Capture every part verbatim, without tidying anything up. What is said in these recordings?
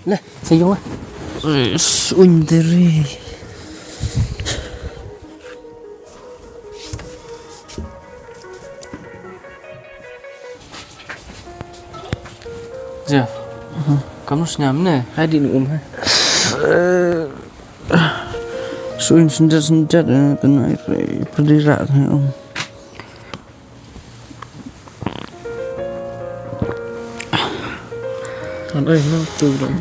Le, sa yung ah. Uñ diri. Jeff. Aha. Kamnu sñiaw ne? Hai di ni um ha. Suin sendet sendet, eh, kena i perdira, eh, um. An ai na tu dong.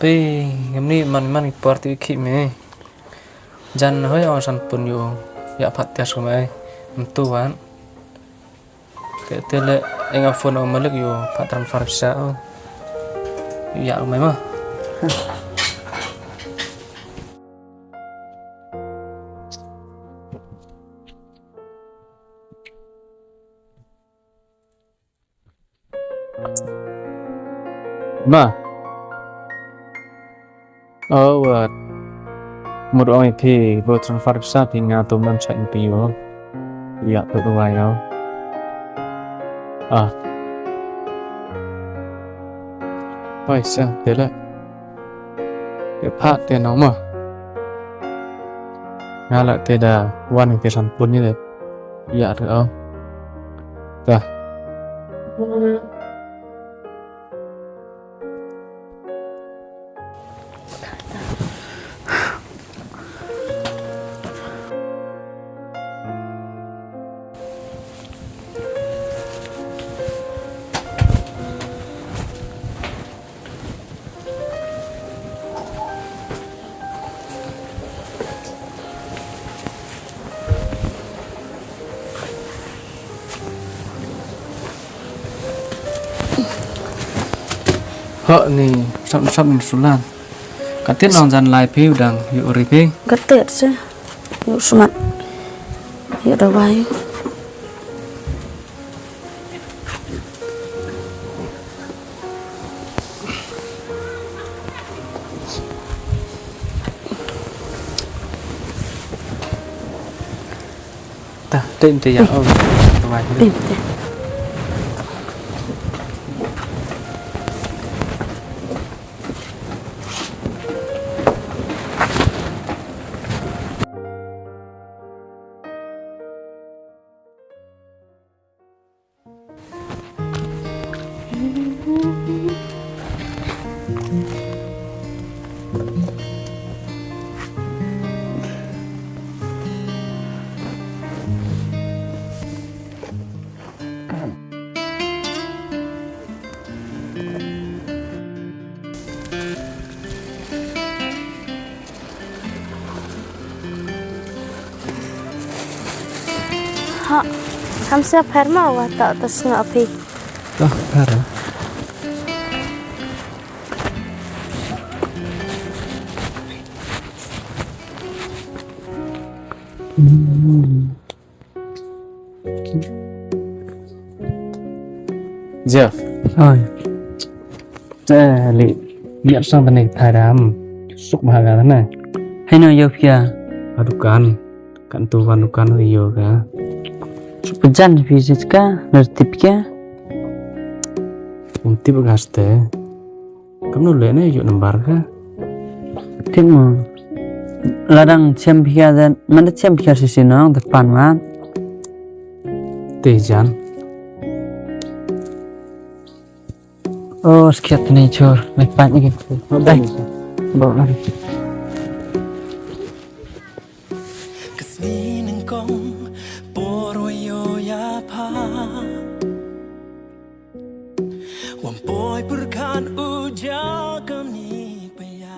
Pe, ngam ni man man i party ki me. Jan hoi aw san pun yu, ya phat tias ko mai. Mtu wan. Te, te le, enga phone o malik yu, phat transfer sa o. Ya ko mai ma. Ma. Oh, wat. Mut ong i phi, bo transfer sa phi nga tu man sa in phi yo. Ya tu tu wai yo. Ah. Wai sa, te le. Te pha te no ma. Nga la te da wan te san pun ni le. Ya tu o. Ta. Ho ni, sap sap insulan. Katit nong jan lai phi u dang, yu uri phi. Katit se, yu smat, yu dawai. Ta, te, te ya, oh, te wai. Te, te. Ha, ham sa pher ma wa ta ta snga phi. Ta pher. Jeff. Oi. Te li, biar sang tane thai dam. Suk bha ka na. Hai no yo pia. A dukan. Kan tu wan dukan wi yo ka. Suk pejan phi sit ka, ner tip ka. Um tip ka ste. Kamnu le ne yu number ka? Tip mo. Ladang chem phi ka dan, man da chem phi ka si si nong, da pan man. Te jan. Oh, sket ni chor, ni pan ni. Ba ni. Ba ni. Ka sngi nyngkong por wa yoh yapha. Wym poi pyrkhat u ja kani pia.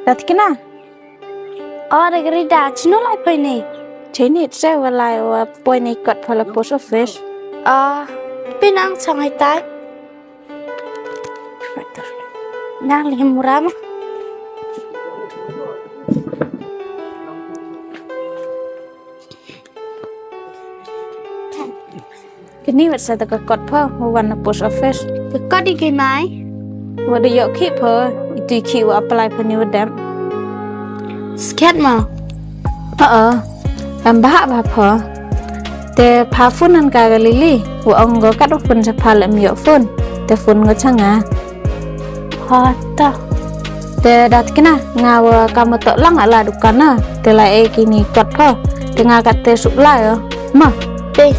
Datikna? O, da gari da, chino lai poi ni? Chini, che wa lai wa poi ni kot phala post office. A, pynang chang hai tai. Nang li muram. Kini wat sa ta ka kot pho, wa wan na post office. Ka kot i ki mai? Wa da yoh ki pho, itu ki wa apply pho ni wa dem. Sket ma? Oo, em bahak ba pho. Te pha phone nan ka ga Lily, wa ong go kat wa phone sa pha lem yoh phone. Te phone go changa. Ha, ta. Te da tikna, nga wa kam wa toh lang ala dukan na. Te la e kini kot pho. Te nga kat te sup la yo. Ma. Te.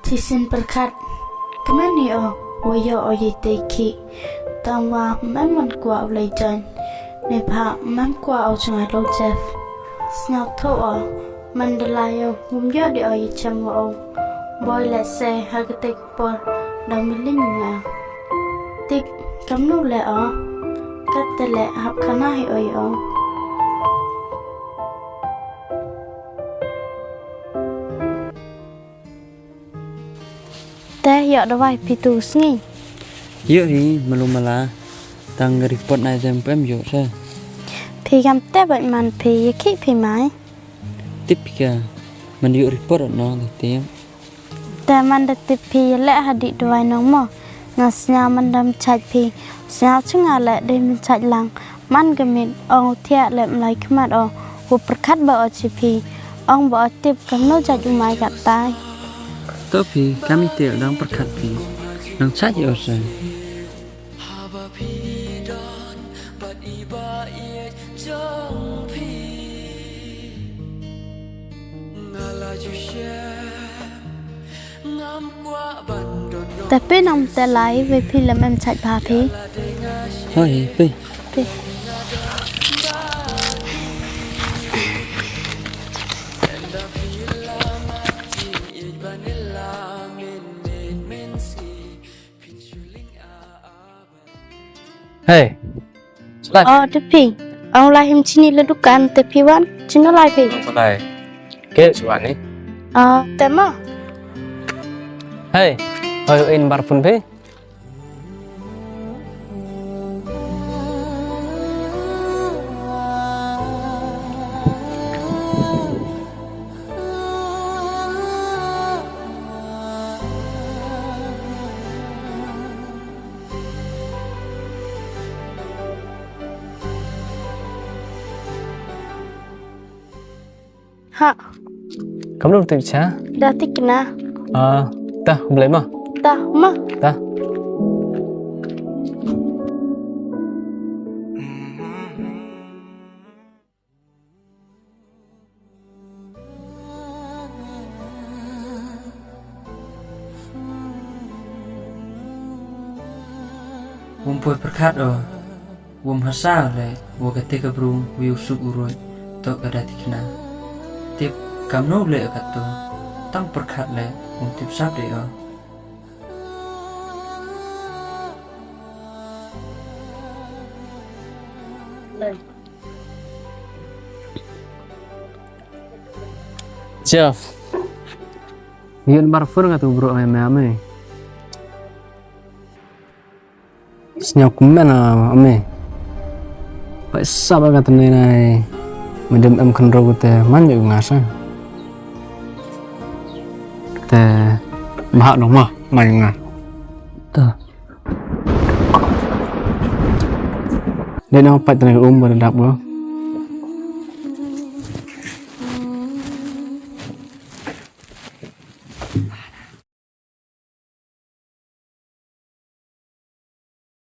Chisien pyrkhat, kmen i o, wa yoh o yei te ki. Tang wa mem man kwah u lei join. Neibhah mem kwah o chyngai lo Jeff. Sñiawthooh o, man da lai o, wym yoh de o yei chem wa o. Boi leh se ha ka te ka por, da mylliñ nga. Tip, kamno leh o, kat te leh hap khana hi o i o. Te yoh dawai phi tu sngi? Yoh hi, malu mala. Tang ka report nai tem pem yoh sa. Phi kam te bait man phi, ya ki phi mai. Tip phi ka, man yoh report no, da tip. Te man da tip phi ya leh hadih dawai nong mo. Nga sñiaw man dam chait phi. Sñiaw chynga leh dei man chait lang. Man ka mit, ong u thiah leh mlai khmat o, u pyrkhat ba o chi phi, ong ba o tip kamno jait u mai kat tai. To phi, kam i te dang pyrkhat phi, nang chait o se. Haba phi don, bad i ba i jong phi. Nga la ju share. Te phi nong te lai, wei phi lem em chait bha phi. Hoi, phi. Phi. Hei. Lai. Oh, te phi. Ong lai him chini le dukan, te phi wan, chino lai phi. Ong lai. Ke, chwa ni. Oh, te mo. Hei. Hoi, in bar phone phi. Ha. Kamno tip cha? Da tikna. Ah, ta, blei ma. Ta, ma. Ta. Wym poi pyrkhat o, wym hasa le, wa kate ka bru, wi u suk u ruit, toh ka da tikna. Tip kamno le ka to, tang pyrkhat le, wym tip sap de o. Jeff. Yun bar phone nga tu bro, me, me, me. Sñiaw kmen a, me. Paisa ba ka tene nai. Medem em khynraw ko te, man jooh nga sa. Te, bha nong ma, man nga. Ta. Dei nong pat tene um ba dap ko.